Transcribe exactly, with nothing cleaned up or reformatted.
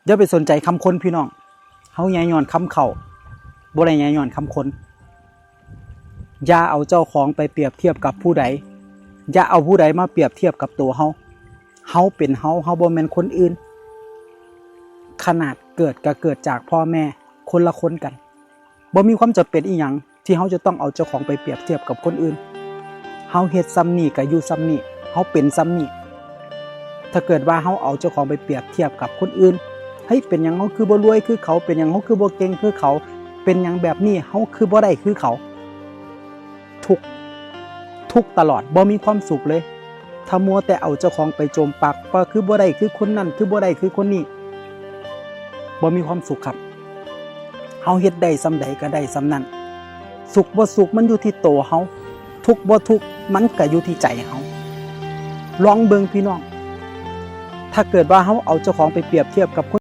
อย่าไปสนใจคำคนพี่น้อง เฮาใหญ่ย้อนคำเขา บ่ได้ใหญ่ย้อนคำคน อย่าเอาเจ้าของไปเปรียบเทียบกับผู้ใด อย่าเอาผู้ใดมาเปรียบเทียบกับตัวเฮา เฮาเป็นเฮา เฮาบ่แม่นคนอื่น ขนาดเกิดก็เกิดจากพ่อแม่คนละคนกัน บ่มีความจำเป็นอีหยังที่เฮาจะต้องเอาเจ้าของไปเปรียบเทียบกับคนอื่น เฮาเฮ็ดส่ำนี้ก็อยู่ส่ำนี้ เฮาเป็นส่ำนี้ ถ้าเกิดว่าเฮาเอาเจ้าของไปเปรียบเทียบกับคนอื่น เฮ้ย เป็นหยังเฮาคือบ่รวยคือเขา เป็นหยังเฮาคือบ่เก่งคือเขา เป็นหยังแบบนี้เฮาคือบ่ได้คือเขา ทุกข์ ทุกข์ตลอด บ่มีความสุขเลย ถ้ามัวแต่เอาเจ้าของไปโจมปาก ว่าคือบ่ได้คือคนนั้น คือบ่ได้คือคนนี้ บ่มีความสุขครับ เฮาเฮ็ดได้ส่ำใดก็ได้ส่ำนั้น สุขบ่สุขมันอยู่ที่ตัวเฮา ทุกข์บ่ทุกข์มันก็อยู่ที่ใจเฮา ลองเบิ่งพี่น้อง ถ้าเกิดว่าเฮาเอาเจ้าของไปเปรียบเทียบกับคน